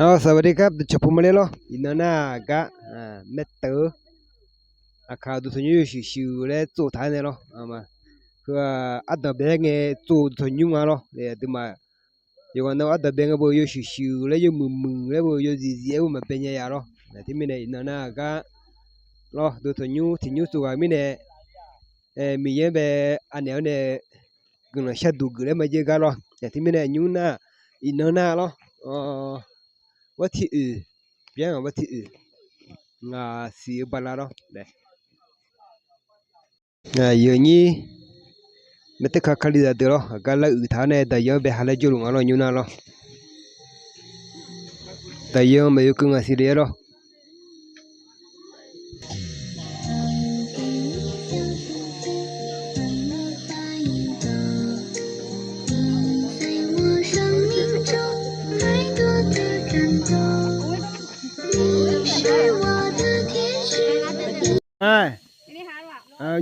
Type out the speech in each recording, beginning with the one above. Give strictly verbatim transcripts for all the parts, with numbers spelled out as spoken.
Awr, สวัสดีครับ dawqcawq puq ma le lawr. Iqnan nar-aq gar, maerteuv-eu aqkaq uqduq tanqnymr yawshuif shuif-eu laer tsov taq-aer nae lawr. Heu-aq ardanq bae-aer ngae tsov uqduq tanqnymr nga lawr. Aqduimaf yawqghaq nan ardanq bae ngae beu yawshuif shuif-eu laer yawmuiq muiq laer beu yawzif zif-aer beu maqbae nya ya lawr. Aqteumirnae iqnan nar-aq gar lawr, uqduq tanqnymr tiqnymr tsov ghaq mirnae, Miqyaer bae anaeq-awr nae guiqlanq sharduq geuf laer maqjaer gar lawr. Aqteumirnae nymr nar, iqnan nar lawr, วันที่หนึ่ง byanr วันที่หนึ่ง ngaq siq-eu bala lawr. Yawnyir maerteuv ka kalizaq deuq lawr, aqgar lar uiq taq-awr nae daqyan-anr bae ha laer jawrluf nga lawr, nymr nar lawr. Daqyan maqyaw keuv ngaq siq le-aer lawr.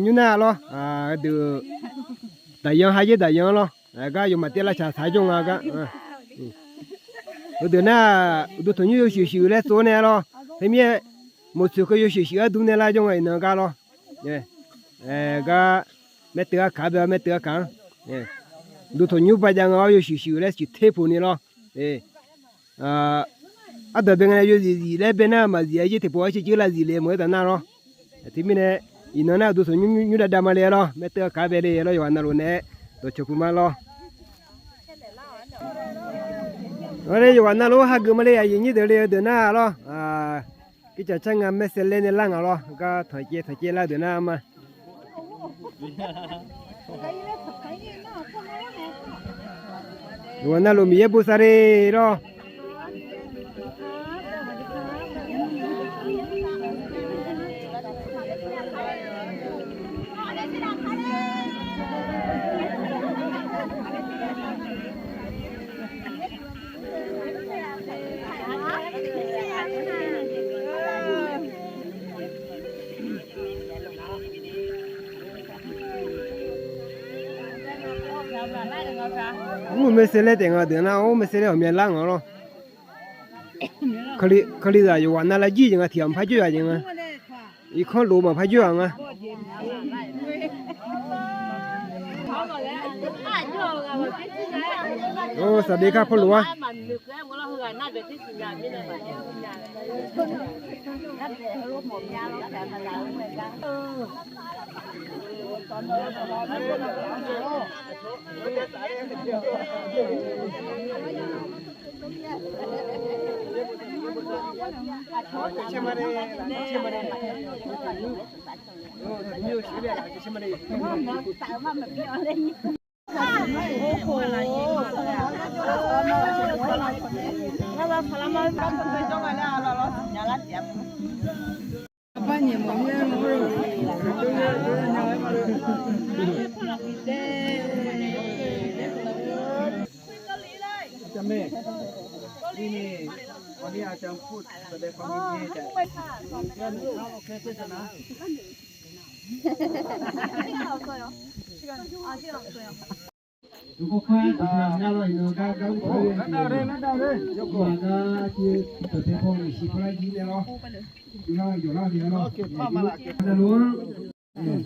Nymr nar lawr, deuq daqyan ha yaer daqyan lawr, gar yawmaf taev lavcaq taq-aer jawr nga gar. Heudeuq nar, uqduq tanqnymr yawshuif shuif laer tsov-awr nae lawr. Teumirnae moqtsoeq keuv yawshuif shuif gharduq nae lar jawr nga iqnan gar lawr. Gar maerteuv arkaq bae-awr maerteuv arkaq-anr, uqduq tanqnymr ba jav nga-awr yawshuif shuif laer shuif ter puq ni lawr. Ardanq bae ngae yawzif zif laer bae nar maqzif-aer jir tiqpov-aer ciqcir lavzif le meuq-aer taf nar lawr. Aqteumirnae iqnan nar uqduq tanqnymr nymr dav dav ma le-aer lawr, maerteuv arkaq bae le-aer lawr, yawqghaq navluf nae-aer dawqcawq puq ma lawr. Yawqghaq navluf hageuf ma le, aqyuif nyir deuq le-eu deuq nar lawr. Gircaq car nga maershae laer nae lar nga lawr, gar tanqcaev tanqcaev lar deuq nar ma. Yawqghaq navluf Miqyaer bosav le lawr. Ur maershae laer taef nga deuq nar, ur maershae laer ghawqmya lar nga lawr. Kalizaq yawqghaq navluf jir jeq nga, tiq ghaq maqpar jawr-aq jeq nga. Irkanr lof maqpar jawr-aq nga. Saqdeq kar pawlof-ar.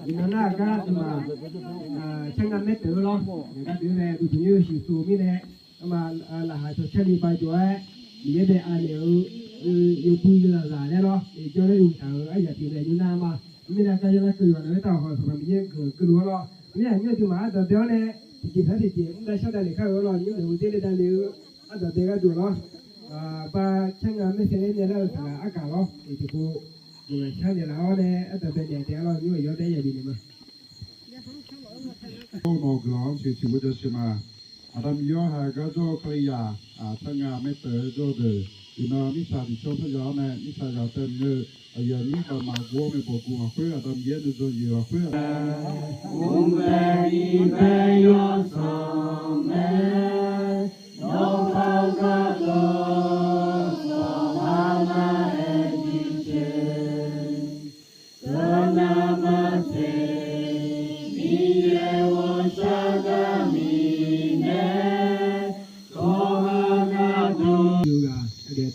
Iqnan nar gar aqduimaf, caer nga maerteuv lawr, gardeuv nae uqduq tanqnymr yawshuif tsov mirnae, arma laqkhaq cawq carli bajawv-aer, Miqyaer bae anaeq-eu yawbui yawzaq zaq laer lawr, jawr laer yawtaq-euq aryaq pyeuf nae nymr nar ma. Mirnae gar yawlar keuv yawq nar laer taq hawq Sanqpaq Miqyaer guiqlanq keuvluf-ar lawr. Mirnae aqnyir aqduimaf ardanq bae-awr nae, tiqjeq sar tiqjeq mr dav shar dav naeq kar-eu lawr, nymr naeq-eu dzer le dav le-eu ardanq bae gharduq lawr. Bar caer nga maershae laer nae lar-eu saqlaq argaq lawr, tiqpov guiqlanq shar naeq laf-awr nae ardanq bae naeq taef-a lawr, nymr-euq yawr bae yabif naeq ma. Nawq-eu guiqlanq-anr siqsiq ghovjawr siq ma. Aqda Miqyaer-awr, hagar jawr-eu Kalizaq, caer nga maerteuv jawr-eu deuq, iqnan mirtsaq tiqcawr par ya-awr nae, mirtsaq zaq tae nar-eu, aqyuif aqnyir khavmaf guv-awr maeqbawq guv lafkhoer, Aqda Miqyaer nuijan yeq lafkhoer, mqbae iqbae yawsanr mae, nawr par gardawq sawq lar nar-aer jircoer, dawrnar maqtser, Miqyaer ghawqshaq gar mirnae, dawqha gardawq ghaq, aqdaeq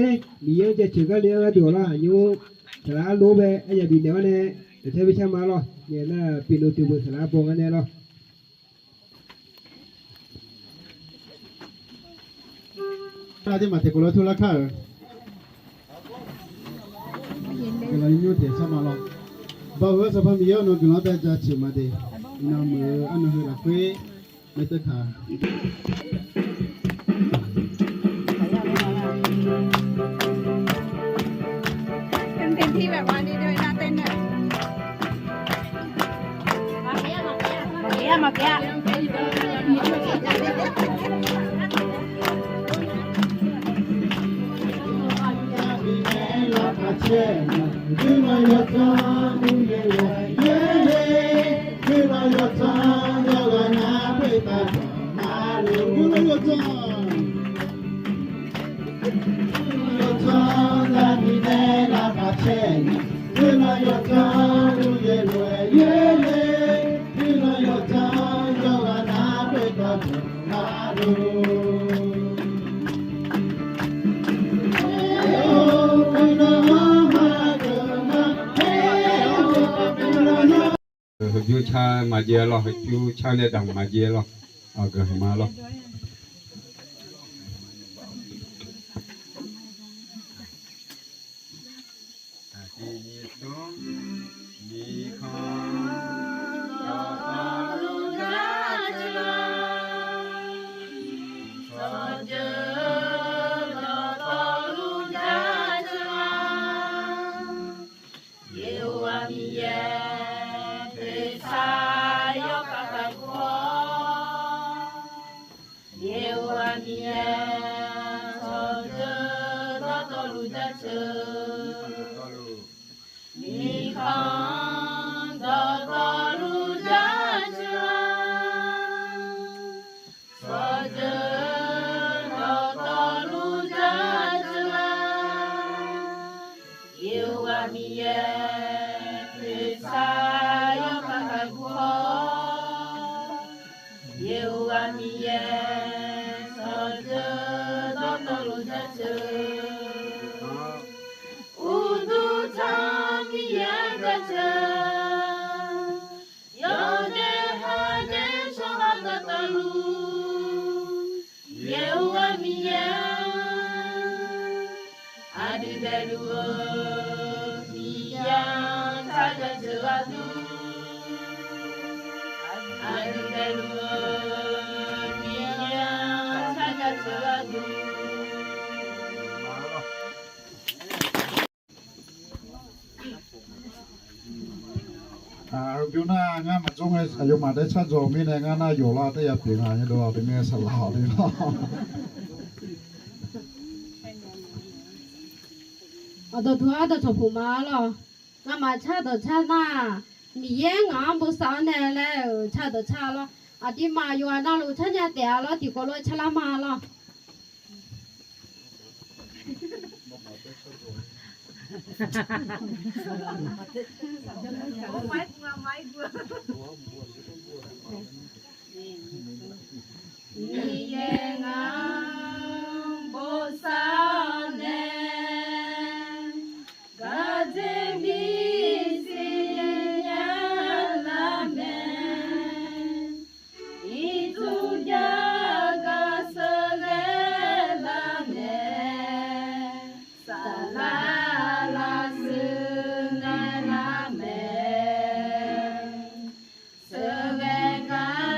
Miqyaer-anr jaceuq gar le-anr gharduq-awq lar, aqnymr saqlaq arlof-aer bae aryaq bifnaeq-awr nae, dawqcar beucar ma lawr. Nae nar pyeufluf toeqbeuq saqlaq arbaw ngar nae lawr. Aqdirmaf tiqkawv lof-aer turlar kar-euq. Guiqlanq nymr tiqsar ma lawr. Baoq-eu Sanqpaq Miqyaer-awr, nawq guiqlanq-anr bae jaceuq ma de. Iqnan muiq-eu arnan heu lafkhoer maerteu taq. เป็นเพลงที่แบบว่านี่ด้วย น่าเต้นด้วย มาเกะ มาเกะ มาเกะ Heujur car maqjaev lawr, heujur car nae damq maqjaev lawr. Aqgeu hmq ma lawr. Yeqhov-aq Miqyaer, shawrjeuq dawqtawvluf jaceuq, uqduq tsaq Miqyaer-anr jaceuq, yawdaef hageuf tsawrhaq dawqtawvluf, Yeqhov-aq Miqyaer, aqdui daefluf-eu Miqyaer-anr tsaq jaceuq gharduq, aqdui daefluf-eu Miqyaer-anr tsaq jaceuq gharduq. Heu bymr nar ngar maqdzawr ngae aqyawfmaf daef shardzaw-eu mirnae ngar nar yawqlar taef ya pyeuf nga nyar dov-awq teu ngae saqlaq-awq ni lawr. Aqdawq duq-anr dawqcawq puq ma lawr. Ngamaf cardawq car nar-aq, Miqyaer ngaq-anr bosav-awr nae laer-euq cardawq car lawr. Aqduimaf yawqghaq navluf carnya taef-a lawr, tiqkawv lof-aer carlar ma lawr. Miqyaer ngaq-anr bosav-awr nae, gardzer bisiq nya lar mae. Ircuf jav gar sheuqghae lar mae. Saflar lavshuif nae lar mae. Sheuqghae gar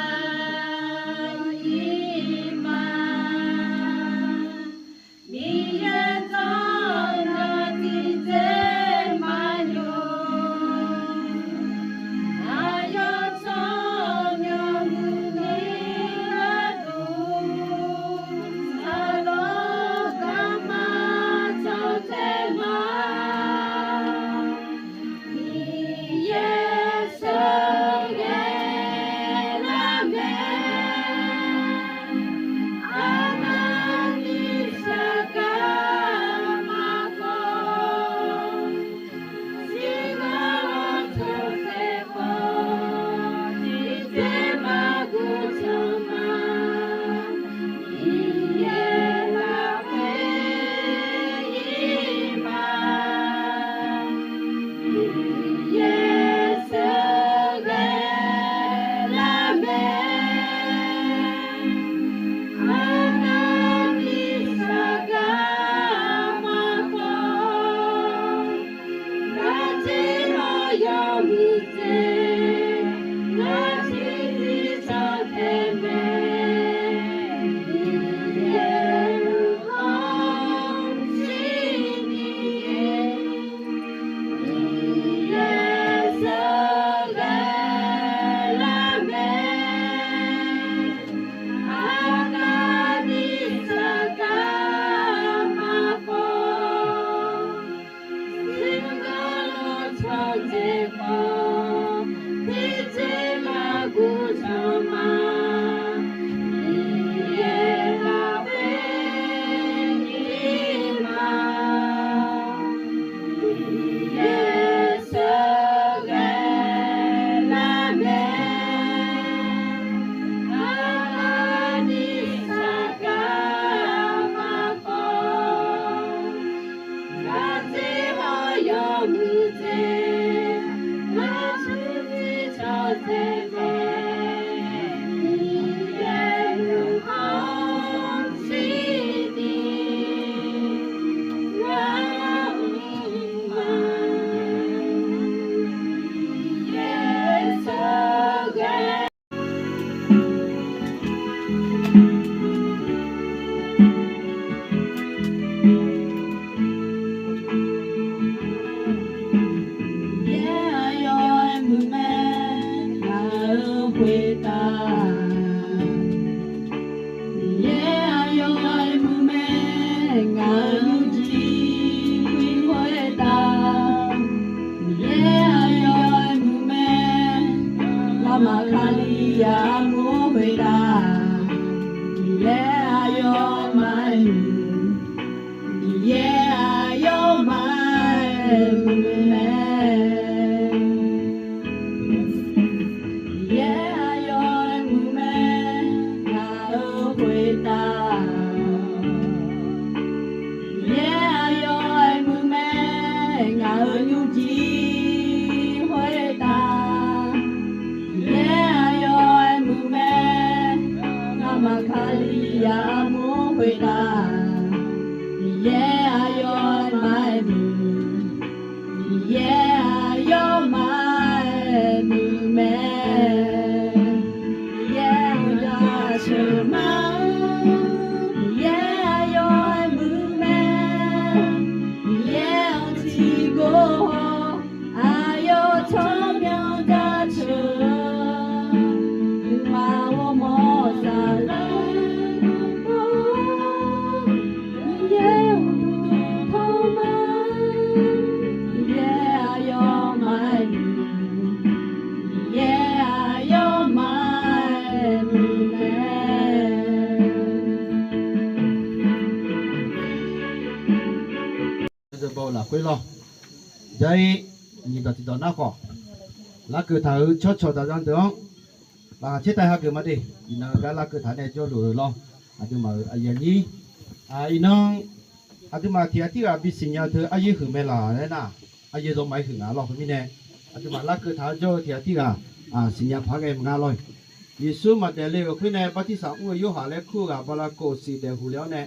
Yamawr khoertav, Miqyaer aqyawf maqaer muiq, Miqyaer aqyawf maqaer muiq mae. Miqyaer-anr jaceuq ma, Miqyaer aqyawf aer muiq mae. Miqyaer-anr tiqgor haw, aqyawf tsawrmyanr jaceuq-eu, nuima ghawrmawr saflar-eu, Miqyaer uqduq tanqma, Miqyaer aqyawf maqaer muiq, Miqyaer aqyawf maqaer muiq mae. Lafkhoer lawr, jar-ir nyiq dawq tiqdawq nar khawf, larkeuv taq-euq tsawrcawq daqzan deuq-anr, laqkhaq caertav hageuf ma de. Iqnan gar larkeuv taq nae jawrluf-eu lawr, aqduimaf-euq aqyuif aqnyir, iqnan aqduimaf tiq ghaq tirghaq bisiqnya-eu teu aryaer huiq mae laq laer nar, aryaer zawmaf-aer huiq nga lawr. Khoermirnae, aqduimaf larkeuv taq-anr jawr-eu tiq ghaq tirghaq siqnya paq-aer ghae maqnga lawr-iq. Yeqsur maqdaef le-euq khoer nae bartirsaq mr-eu Yorhaq laer kur-eu ghaq bala kov siq daef huq le-awr nae,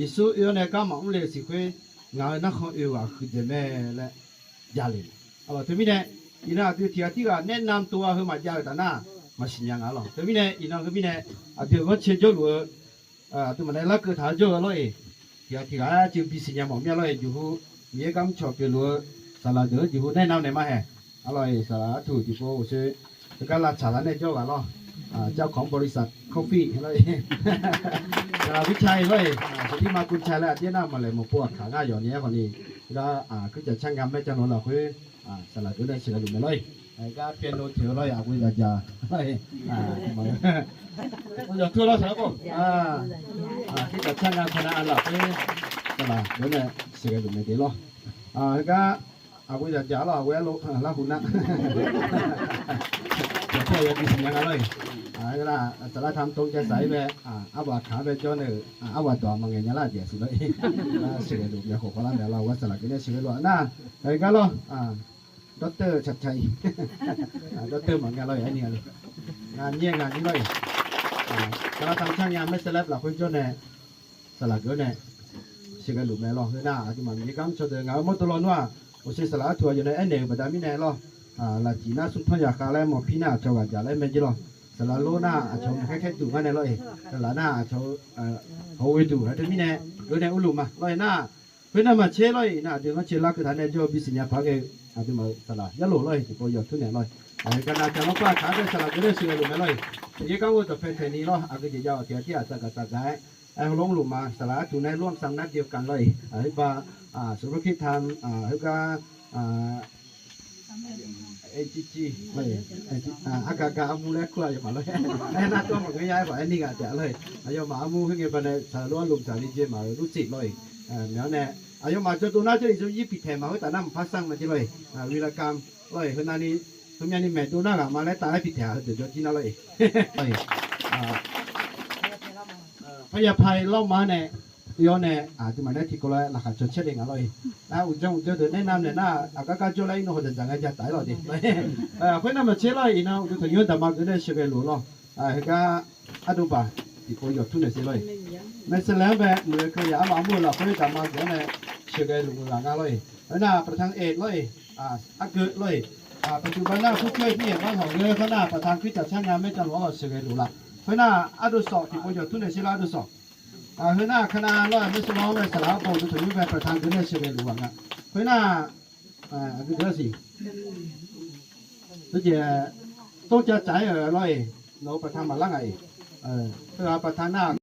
Yeqsur oe-awr nae gar maqmr le-euq siq khoer, ngaq-euq narkhan oe-eu ghaq huiqdzaeq mae laer javle. Arlawq, teumirnae, iqnan aqdui tiq ghaq tirghaq nae nam tov-a heu maqjav-euq taf nar, maqsiqnya nga lawr. Teumirnae iqnan heumirnae, aqdui-euq ghanrcae jawrluf-eu, aqduimaf nae larkeuv taq-anr jawr-eu lawr-iq. Tiq ghaq tirghaq-aer cuiv bisiqnya mawf mir-a lawr-iq. Jeqhu Miqyaer gar mrcawq pyeufluf-eu saqlaq deuq-anr jeqhu nae nam naeq ma haeq. Arlawq-iq, saqlaq artuq tiqpov uqshoe heugar lavtsaq lar nae jawr-eu ghaq lawr. Jarkawq-anr บริษัท coffee lawr-iq, saqlaq วิชัย lawr-iq, saqdir ma คุณชัย laer aqdir nar maqlaeq mawqpov aqkaq ngar yawq ni-aer khawf ni, gar Khristaq tsar nga maer jan lawq lafkhoer, saqlaq deuq nae sheuqghae luf mae lawr-iq. Gar piano teq-eu lawr-iq, aqghoe zaqdzaq lawr-iq. Yawqtur lawr saqlaq-aer khawf, Khristaq tsar nga khawf nar lafkhoer, saqlaq deuq nae sheuqghae luf mae de lawr. Heugar aqghoe zaqdzaq lawr, aqghoe-aer lo larhu nar, yawqtur yawqdur siqnya nga lawr-iq. Saqlaq tam tov jav saq-ir bae, arbaf kaq-anr bae jawr nae-euq, arbaf dawq-aq maqngaeq nya lar-aq jeq siq lawr-iq. Sheuqghae luf mae khof khawvlar mae lawr, ghar saqlaq deuq nae sheuqghae luf-a nar, heugar lawr, dawrteuv caqcaq-iq, dawrteuv maqnga lawr-iq, aerni nga le, ngaq nyir-aer ngaq nyir lawr-iq. Saqlaq tam tsar nya maer saerlaer lafkhoer jawr nae, saqlaq geuf-awr nae sheuqghae luf mae lawr. Heu nar aqduimaf Miqyaer gar mrcawq deuq ngaq-euq mawrdo lawnmr-aq, uqshoe saqlaq artuq aqyawf nae aernaeq-euq baqda mirnae lawr. Lafjiq nar smrpanr yaqkhav laer mawqpir nar aqcawq ghaqjaq laer mae jir lawr. Saqlaq lor nar aqcawq maqkhaer khaer duq ngar nae lawr-iq. Saqlaq nar aqcawq-eu hawq-eu duq-a teumirnae, geuf nae urluf ma lawr-iq nar, khoernav maqtser lawr-iq nar, aqdui ghanrcae larkeuv taq nae jawr-eu bisiqnya paq-aer ghae-eu, aqduimaf-euq saqlaq yarlof lawr-iq, tiqpov yawqtur naeq lawr-iq. Heugar nav jan lawr par aqkaq-anr bae saqlaq geuf nae sheuqghae luf mae lawr-iq. Miqyaer gar ghoe dawqpae taeqni lawr, aqgeu jeq jav-awq tiq ghaq tirghaq tsaqgaq tsaqgaq-aer, aer heulof mrluf ma, saqlaq artuq nae lor-am sam nar byav kan lawr-iq. Heubar, smrpanr kir tam, heugar, argaqgaq armur laer kur aqyawfmaf lawr-iq. Aernar tawr maqngeur ya-aer khawf aerni ghaq taef lawr-iq. Aqyawfmaf armur khoerngae baqdanae saqlaq lor-anr lomq saqli jeq maqgeu lur tseq lawr-iq. Maqanr nae, aqyawfmaf jawr dov nar jawr-iq zmqyir piqtaeq maqheur taf nar maqpar sar-eu ma jir lawr-iq. Wilakamq lawr-iq, heunav ni, heumyav ni maeq dov nar ghaq ma laer taf-aer piqtaeq-aq heudeuq jawr jir nar lawr-iq. Parya pai lawrma nae, oe-awr nae, aqduimaf nae tiqkawv lof-aer laqkhaq caw caer le nga lawr-iq. Nar uqdzan uqdzan deuq nae nam naeq nar, aqgar gar jawr laer irnov hawq dzaqdzaq ngae ja taf-aer lawq de. Khoernav maqtser lawr-iq, iqnan uqduq tanqnymr daqma geuf nae sheuqghae luf lawr. Heugar ardov baq tiqpov yawqtur naeq ser lawr-iq. Maeqsaeqlaeq-anr bae muiq-eu keuv yaf armaf armur-eu lafkhoer daqma geuf-awr nae sheuqghae luf-eu ghaq nga lawr-iq. Khoernav ประธาน eq lawr-iq, argeu lawr-iq. ปัจจุบัน nar kurcoer-eu mirnae bar hawq ghae khoernav ประธาน Khristaq tsar nya maer jan luf-anr sheuqghae luf laf. Khoernav ardov sawq tiqpov yawqtur naeq ser lawr ardov sawq. Khoernav kanav lawr-iq, maeqsaeqlaeq-anr bae saqlaq arpov uqduq tanqnymr bae ประธาน geuf nae sheuqghae luf ghaq nga. Khoernav, aqgeu deuq-a siq. Teujeq, tov ja tsaf-aer-euq lawr-iq, nawq-euq ประธาน maqlar ngaq-iq. Teughaq ประธาน nar